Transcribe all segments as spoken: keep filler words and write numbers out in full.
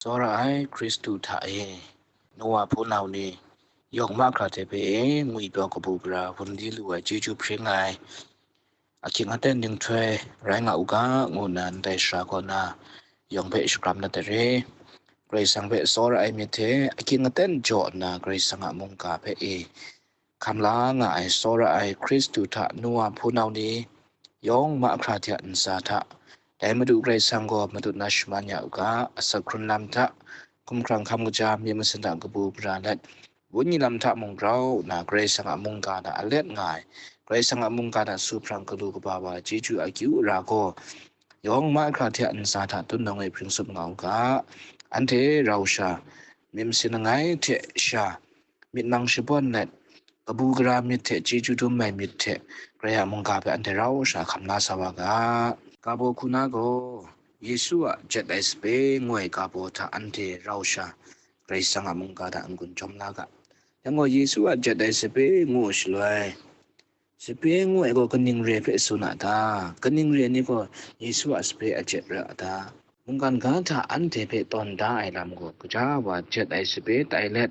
Tsawra ai Hkristu hta e, Noa hpunau ni, yawng mahkra hte hpe e ngwi pyaw kabu gara wun di lu ai chyeju hpring ai, ahkying aten ninghtoi rai nga u ga, ngu nna ndai sara kaw na yawng hpe shakram na dare. Karai Kasang hpe tsawra ai myit hte ahkying aten jaw nna Karai Kasang a mungga hpe e hkam la nga ai tsawra ai Hkristu hta Noa hpunau ni, yawng mahkra hte a ntsa hta, dai Madu Karai Kasang gaw matut na shaman ya u ga, asak hkrun lam hta, hkumhkrang hkam kaja, myit masin hta kabu gara let, wunyi lam hta mung grau nna Karai Kasang a mungga hta alet nga ai, Karai Kasang a mungga hta su hprang galu kaba wa chyeju akyu ara gaw, yawng mahkra hte a ntsa hta tun nawng e hpring tsup nga u ga, anhte rau sha, myit masin langai hte sha, myit mang shabawn let, kabu gara myit hte chyeju dum ai myit hte, Karai a mungga hpe anhte rau sha hkam la sa wa ga. Kabaw hku na gaw, Yesu a jet ai sape ngu ai kabaw hta anhte rau sha, Karai Kasang a mungga hta n-gun jawm la ga. Yang gaw, Yesu a jet ai sape ngu shaloi, sape ngu ai gaw kaning re hpe tsun a ta? Kaning re ni gaw Yesu a sape a jet ra a ta? Mungkan ga hta anhte hpe tawn da ai lam gaw, gaja wa jet ai sape tai let,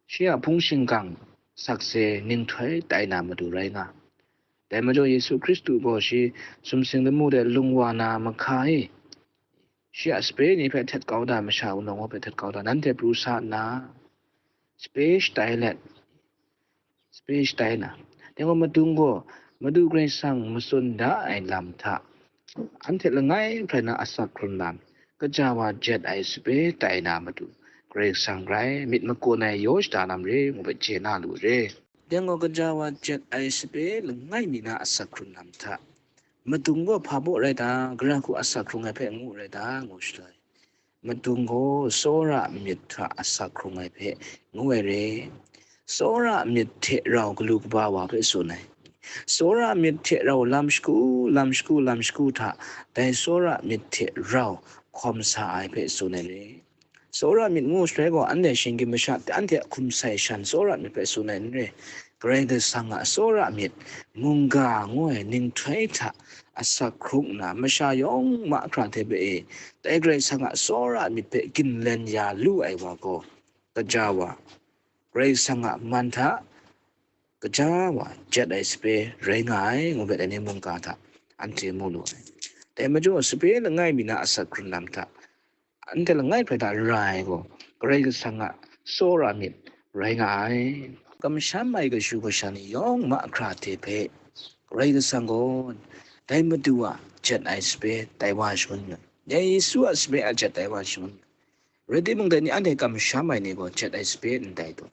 shi a hpung shingkang sakse ninghtoi tai na matu rai nga. Dai majaw Yesu Hkristu gaw shi sumsing lamu de lung wa na mahka e, shi a sape ni hpe htet kau da, masha wunawng hpe htet kau da, nanhte pru sa nna, sape shatai let, sape shatai na, dai gaw madung gaw Madu Karai Kasang matsun da ai lam hta, anhte langai hkrai na asak hkrun lam, gaja wa jet ai sape tai na matu, Karai Kasang rai myit makun ai yaw shada lam re, ngu hpe chye na lu re. Dai gaw gaja wa jet ai sape langai mi na asak hkrun lam hta, madung gaw hpa baw rai ta, gara hku asak hkrung ai hpe ngu rai ta, ngu shaloi, madung gaw tsawra myit hta asak hkrung ai hpe ngu ai re. Tsawra myit hte rau galu kaba wa hpe tsun ai. Tsawra myit hte rau lam shagu, lam shagu, lam shagu hta, dai tsawra myit hte rau hkawm sa ai hpe tsun ai re. Tsawra myit ngu shaloi gaw, anhte shinggyim masha, anhte a hkum sai shan tsawra myit hpe tsun ai n re. Karai Kasang a tsawra myit, mungga ngu ai ninghtoi hta asak hkrung nna, masha yawng mahkra hte hpe e, dai Karai Kasang a tsawra myit hpe ginlen ya lu ai wa gaw, gaja wa, Karai Kasang a man hta gaja wa jet ai sape rai nga ai, ngu hpe dai ni mungga hta anhte mu lu ai. Dai majaw, sape langai mi na asak hkrun lam hta, anhte langai hpe hta ra ai gaw, Karai Kasang a tsawra myit rai nga ai. Kamsham ai kashu kasha ni yawng mahkra hte hpe, Karai Kasang gaw dai Madu a jet ai sape tai wa shangun nga, dai Yesu a sape a jet tai wa shangun nga. Rai timung, dai ni anhte kamsham ai ni gaw jet ai sape ndai taw,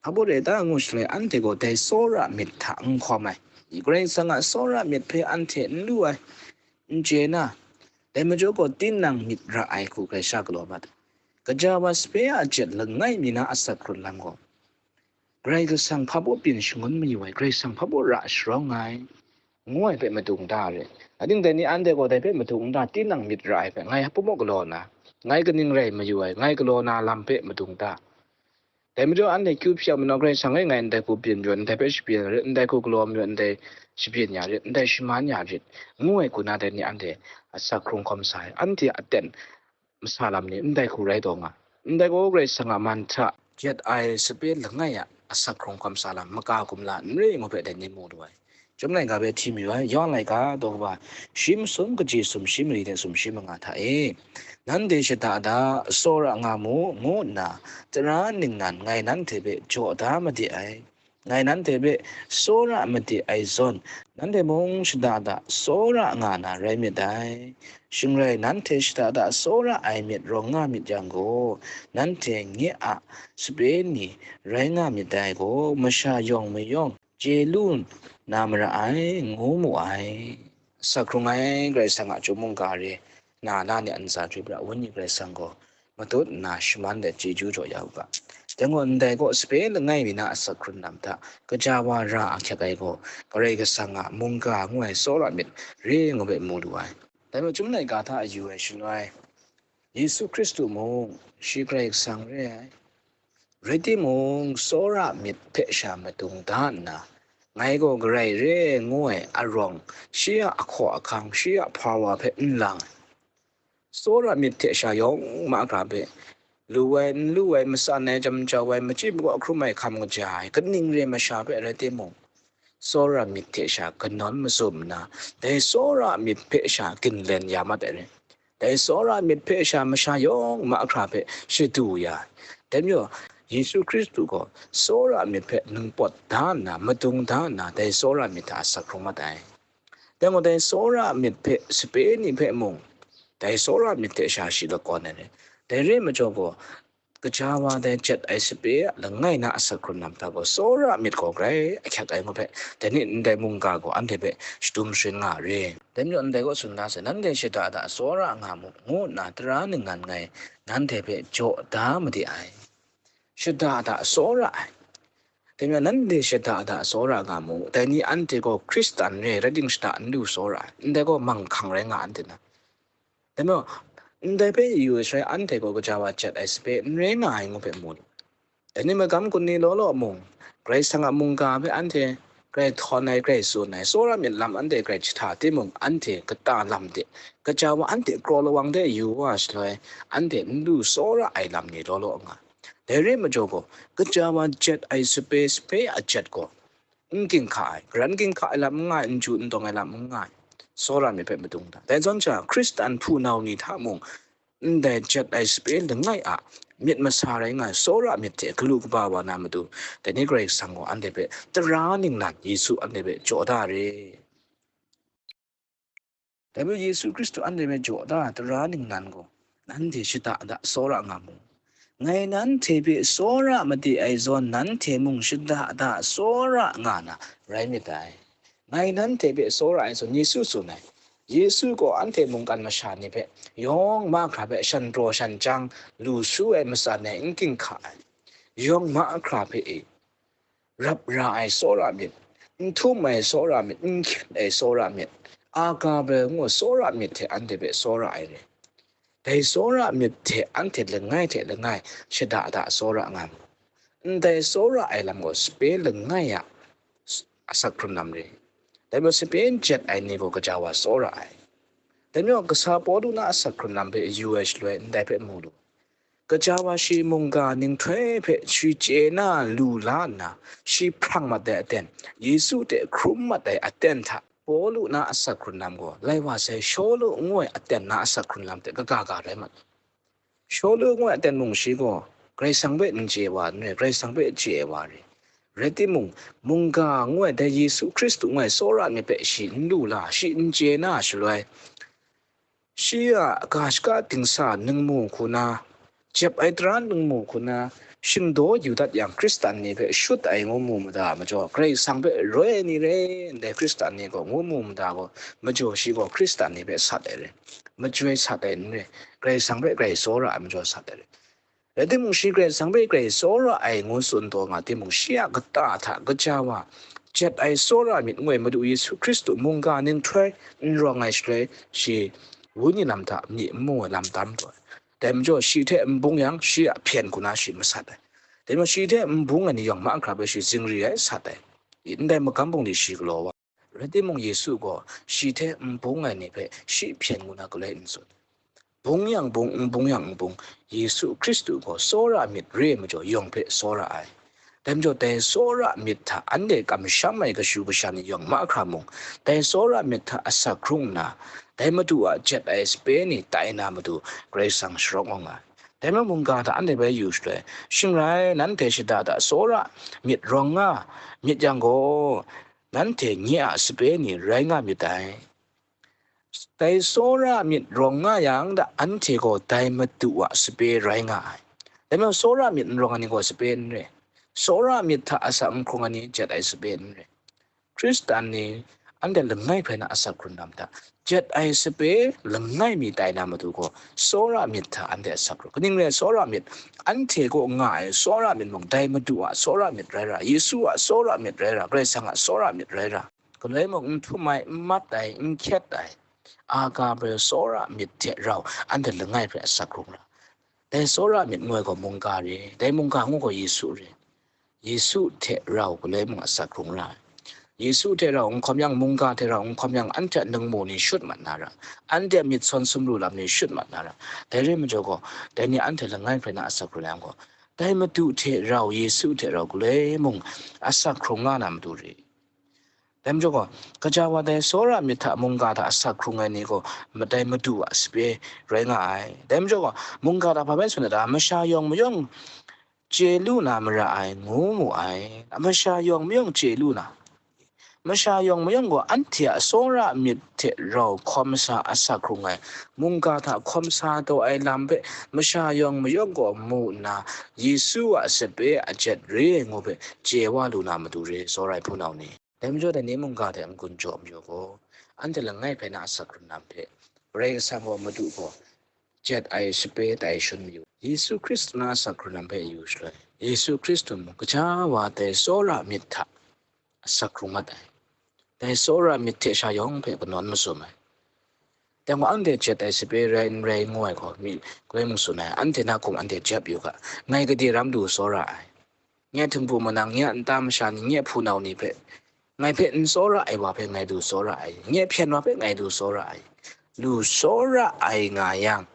hpa baw rai ta ngu shaloi, anhte gaw dai tsawra myit hta n hkawm ai. Karai Kasang a tsawra myit hpe anhte n lu ai, n chye na, dai majaw gaw tinang myit ra ai hku hkrai sha galaw mat ai. Gaja wa sape a jet langai mi na asak hkrun lam gaw, Karai Kasang hpa baw byin shangun mayu ai, Karai Kasang hpa baw ra sharawng ai, ngu ai hpe madung da re. Ating dai ni anhte gaw dai hpe madung n da, tinang myit ra ai hpe, ngai hpa baw galaw na, ngai kaning rai mayu ai, ngai galaw na lam hpe madung da. Dai majaw anhte kyu hpyi a manau, Karai Kasang e, ngai ndai hku byin mayu, ndai hpe shabyin ya rit, ndai hku galaw mayu, ndai shabyin ya rit, ndai shaman ya rit, ngu ai hku na dai ni anhte asak hkrung hkawm sa ai, anhte a aten masa lam ni ndai hku rai taw nga. Ndai gaw Karai Kasang a man hta jet ai sape langai a asak hkrung hkawm sa lam, maka kumla n re ngu hpe dai ni mu lu ai. Chyum laika hpe hti mayu ai, yawng laika daw kaba shi masum kaji sumshi mali hte sumshi manga hta e, nanhte shada da, tsawra nga mu, ngu nna, tara ningnan ngai nanhte hpe jaw da made ai. Ngai nanhte hpe tsawra made ai zawn, nanhte mung shada da tsawra nga na rai myit dai. Shing rai, nanhte shada da tsawra ai myit rawng nga myit yang gaw, nanhte nye a sape ni rai nga myit dai gaw, masha yawng mayawng chye lu na mara ai, ngu mu ai. Asak hkrung ai Karai Kasang a chyum mungga re, na na ni a ntsa hkrit pra, Wenyi Karai Kasang gaw matut nna shaman let chyeju jaw ya u ga. Dai gaw ndai gaw sape langai mi na asak hkrun lam hta gaja wa ra ahkyak ai gaw, Karai Kasang a mungga ngu ai tsawra myit re ngu hpe mu lu ai. Dai majaw, chyum laika hta a yu ai shaloi, Yesu Hkristu mung shi Karai Kasang re ai. Rai timung, tsawra myit hpe sha madung da nna, ngai gaw Karai re ngu ai arawng, shi a ahkaw ahkang, shi a power hpe n lang ai. Tsawra myit hte sha yawng mahkra hpe, lu ai, n lu ai, matsan ai, jam jau ai, machyi makaw hkrum ai, hkam kaja ai, kaning re masha hpe rai timung, tsawra myit hte sha kanawn mazum nna, dai tsawra myit hpe sha ginlen ya mat ai rai. Dai tsawra myit hpe sha masha yawng mahkra hpe shadu ya ai. Dai majaw, Yesu Hkristu gaw tsawra myit hpe ningpawt da nna, madung da nna, dai tsawra myit hta asak hkrung mat ai. Dai gaw, dai tsawra myit hpe sape ni hpe mung, dai tsawra myit hte sha shi lakawn ai rai. Dai re ai majaw gaw, kaja wa dai jet ai sape a langai na asak hkrun lam hta gaw, tsawra myit gaw grai ahkyak ai ngu hpe, dai ni ndai mungga gaw anhte hpe shadum sharin nga re. Dai majaw ndai gaw tsun da sai, nanhte shada da tsawra nga mu, ngu nna tara ningnan ngai nanhte hpe jaw da made ai. Shada da tsawra ai. Dai majaw nanhte shada da tsawra nga mu, dai ni anhte gaw Hkristan re, rai ting shada n lu tsawra ai, ndai gaw manghkang rai nga anhte na. Dai majaw, ndai hpe yu ai shaloi anhte gaw kaja wa jet ai sape n rai nga ai ngu hpe mu lu. Dai ni magam kun ni law law mung, Karai Kasang a mungga hpe anhte grai htawn ai, grai tsun ai, tsawra myit lam anhte grai jahta timung, anhte kata lam de, kaja wa anhte kraw lawang de yu wa shaloi, anhte n lu tsawra ai lam ni law law nga. Dai re ai majaw gaw, kaja wa jet ai sape, sape a jet gaw, n ginhka ai, garan ginhka ai lam n nga ai, n ju n dawng ai lam n nga ai, tsawra myit hpe madung da. Dai zawn sha, Hkristan hpunau ni hta mung, ndai jet ai sape langai a myit masa rai nga ai tsawra myit hte galu kaba wa na matu, dai ni Karai Kasang gaw anhte hpe tara ningnan Yesu anhte hpe jaw da re. Dai majaw Yesu Hkristu anhte hpe jaw da ai tara ningnan gaw, nanhte shada da tsawra nga mu. Ngai nanhte hpe tsawra made ai zawn, nanhte mung shada da tsawra nga na rai myit dai. Ngai nanhte hpe tsawra ai zawn, Yesu tsun ai. Yesu gaw anhte mungkan masha ni hpe yawng mahkra hpe shan praw shan chyang, lu su ai, matsan ai, n ginhka ai, yawng mahkra hpe e, rap ra ai tsawra myit, n htum ai tsawra myit, n hkyet ai tsawra myit, agape ngu ai tsawra myit hte anhte hpe tsawra ai re. Dai tsawra myit hte anhte langai hte langai shada da tsawra nga mu. Ndai tsawra ai lam gaw sape langai a asak hkrun lam re. Dai majaw sape n jet ai ni gaw kaja wa tsawra ai. Dai majaw kasa Pawlu na asak hkrun lam hpe yu ai shaloi ndai hpe mu lu. Kaja wa shi mungga ninghtoi hpe shi chye na lu la nna, shi hprang mat ai aten, Yesu hte hkrum mat ai aten hta Pawlu na asak hkrun lam gaw, lai wa sai Shawlu ngu ai aten na asak hkrun lam hte kaga ga rai mat ai. Shawlu ngu ai aten mung shi gaw Karai Kasang hpe n chye wa n rai, Karai Kasang hpe chye ai wa re. Rai timung, mungga ngu ai dai Yesu Hkristu ngu ai tsawra myit hpe shi n lu la, shi n chye na shaloi, shi a ga shaka dingsa ningmu hku na, jep ai tara ningmu hku na, shingdaw yu dat yang Hkristan ni hpe shut ai ngu mu mada majaw, Karai Kasang hpe roi ai ni re, ndai Hkristan ni gaw ngu mu mada gaw, majaw shi gaw Hkristan ni hpe sat ai re, majoi sat ai n re, Karai Kasang hpe grai tsawra ai majaw sat ai re. Rai timung, shi Karai Kasang hpe grai tsawra ai ngu tsun taw nga timung, shi a kata hta kaja wa jet ai tsawra myit ngu ai Madu Yesu Hkristu mungga ninghtoi n rawng ai shaloi, shi wenyi lam hta myi n mu ai lam tam taw ai. Dai majaw, shi hte n bung yang, shi a hpyen hku na shi masat ai. Dai majaw, shi hte n bung ai ni yawng mahkra hpe shi zingri ai sat ai. Ndai magam bungli shi galaw wa. Rai timung, Yesu gaw shi hte n bung ai ni hpe shi hpyen ngu na galoi n tsun. Bung yang bung, n bung yang n bung, Yesu Hkristu gaw tsawra myit re ai majaw yawng hpe tsawra ai. Dai majaw, dai tsawra myit hta anhte kamsham ai kashu kasha ni yawng mahkra mung, dai tsawra myit hta asak hkrung nna, dai Madu a jet ai sape ni tai na matu Karai Kasang sharawng wa nga ai. Dai majaw, mungga hta anhte bai yu shaloi, shing rai, nanhte shada da tsawra myit rawng nga myit yang gaw, nanhte nye a sape ni rai nga myit dai. Dai tsawra myit rawng nga yang, da anhte gaw dai Madu a sape rai nga ai. Dai majaw, tsawra myit n rawng ai ni gaw sape n re. Tsawra myit hta asak n hkrung ai ni jet ai sape n re. Hkristan ni anhte langai hpe na asak hkrun lam hta, jet ai sape langai mi tai na matu gaw, tsawra myit hta anhte asak hkrung. Kaning rai, tsawra myit, anhte kaw nga ai tsawra myit mung, dai Madu a tsawra myit rai ra, Yesu a tsawra myit rai ra, Karai Kasang a tsawra myit rai ra. Galoi mung n htum ai, n mat ai, n hkyet ai, agape tsawra myit hte rau anhte langai hpe asak hkrung ra. Dai tsawra myit ngu ai gaw mungga re, dai mungga ngu gaw Yesu re. Yesu hte rau galoi mung asak hkrung ra ai. Yesu hte rau n hkawm yang, mungga hte rau n hkawm yang, anhte a ningmu ni shut mat na ra, anhte a myit sawn sumru lam ni shut mat na ra. Dai rai majaw gaw, dai ni anhte langai hkrai na asak hkrung ai yang gaw, dai Madu hte rau, Yesu hte rau galoi mung asak hkrung nga na matu re. Dai majaw gaw, kaja wa dai tsawra myit hta mungga hta asak hkrung ai ni gaw, madai Madu a sape rai nga ai. Dai majaw gaw, mungga hta hpa bai tsun ai ta, masha yawng mayawng chye lu na mara ai, ngu mu ai. Masha yawng mayawng chye lu na, masha yawng mayawng gaw anhte a tsawra myit hte rau hkawm sa asak hkrung ai, mungga hta hkawm sa taw ai lam hpe masha yawng mayawng gaw mu nna, Yesu a sape a jet re ai ngu hpe chye wa lu na matu re, tsawra ai hpunau ni. Dai majaw dai ni mungga hte n-gun jaw majaw gaw, anhte langai hkrai na asak hkrung lam hpe, Karai Kasang gaw Madu gaw jet ai sape tai shun mayu. Yesu Hkristu na asak hkrung lam hpe yu shaloi, Yesu Hkristu mung kaja wa dai tsawra myit hta asak hkrung mat ai. Dai tsawra myit hte sha yawng hpe kanawn masum ai. Dai gaw anhte jet ai sape rai n rai ngu ai gaw, mi galoi mung tsun ai, anhte na hkum anhte jep yu ga, ngai gade ram du tsawra ai. Nye htingbu manang, nye a nta masha ni, nye hpunau ni hpe, ngai hpe n tsawra ai wa hpe ngai du tsawra ai, nye hpyen wa hpe ngai du tsawra ai, lu tsawra ai nga yang,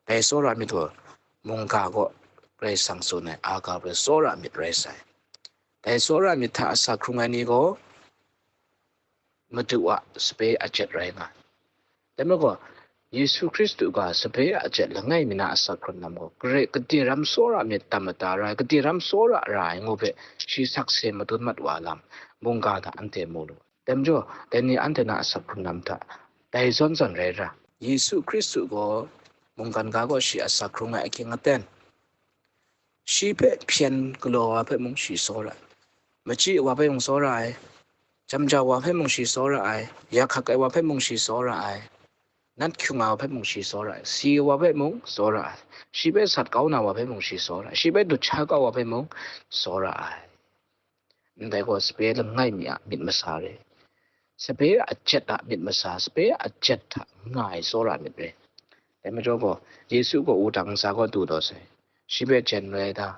dai tsawra myit gaw mungga gaw Karai Kasang tsun ai, a ga hpe tsawra myit rai sai. Dai tsawra myit hta asak hkrung ai ni gaw Madu a sape a jet rai nga ai. Dai majaw gaw, Yesu Hkristu ga sape a jet langai mi na asak hkrung lam gaw, gade ram tsawra myit tam mada ra ai, gade ram tsawra ra ai ngu hpe, shi sakse madun mat wa lam, mungga hta anhte mu lu ai. Dai majaw, dai ni anhte na asak hkrung lam hta, dai zawn zawn rai ra. Yesu Hkristu gaw, mungkan ga gaw shi asak hkrung ai ahkying aten, shi hpe hpyen galaw wa hpe mung shi tsawra ai, machyi wa hpe mung tsawra ai, jamja wa hpe mung shi tsawra ai, yak hkak ai wa hpe mung shi tsawra ai, nat hkyung ai wa hpe mung shi tsawra ai, si ai wa hpe mung tsawra ai, shi hpe sat kau na wa hpe mung shi tsawra ai, shi hpe dut sha kau wa hpe mung tsawra ai. Ndai gaw sape langai mi a myit masa re. Sape a jet a myit masa, sape a jet hta nga ai tsawra myit re. Dai majaw gaw, Yesu gaw wudang ntsa gaw du taw sai, shi hpe jen rai da?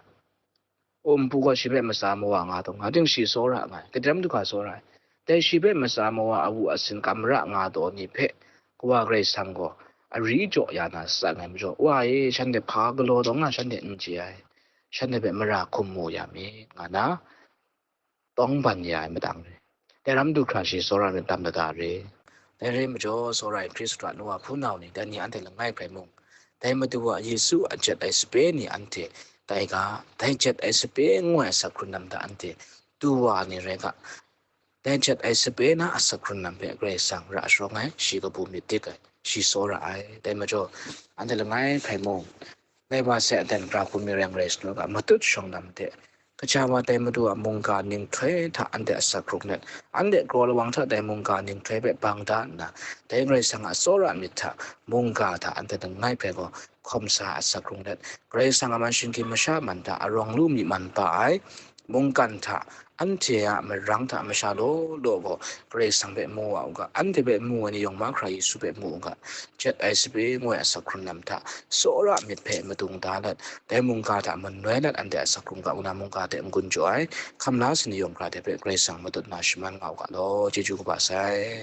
O npu gaw shi hpe matsa mawa nga taw, nga ting shi tsawra nga ai, gade ram du ga tsawra ai. Dai shi hpe matsa mawa awu asin kam ra nga taw ni hpe, Kawa Karai Kasang gaw ari jaw ya na tsan ai majaw, Wa e, shanhte hpa galaw taw nga shanhte n chye ai, shanhte hpe mara hkum mu ya myit, nga na tawng ban ya ai madang re. Dai ram du hkra shi tsawra myit tam lada re. Dai re majaw, tsawra ai Hkristu a nu wa hpunau ni, dai ni anhte langai hkrai mung, dai Madu wa Yesu a jet ai sape ni anhte tai ga, dai jet ai sape ngu ai asak hkrung lam hta anhte du wa ni rai ga, dai jet ai sape na asak hkrung lam hpe Karai Kasang ra sharawng ai, shi kabu myit dik ai, shi tsawra ai. Dai majaw, anhte langai hkrai mung, dai wa se aten gara hkum mi reng rai sanu ga, matut shawng lam hte, kaja wa dai Madu a mungga ninghtoi hta anhte asak hkrung let, anhte kraw lawang hta dai mungga ninghtoi hpe bang da nna, dai Karai Kasang a tsawra myit hta, mungga hta anhte langai hpe gaw hkawm sa asak hkrung let, Karai Kasang a man shinggyim masha man hta arawng lu mi man pa ai, mungkan hta, anhte a marang hta masha law law gaw Karai Kasang hpe mu wa u ga, anhte hpe mu ai ni yawng mahkra Yesu hpe mu u ga, jet ai sape ngu ai asak hkrung lam hta, tsawra myit hpe madung da let, dai mungga hta manoi let anhte asak hkrung ga, u na mungga hte n-gun jaw ai, hkam la sa ni yawng hkra hte hpe Karai Kasang matut na shaman nga u ga law, chyeju kaba sai.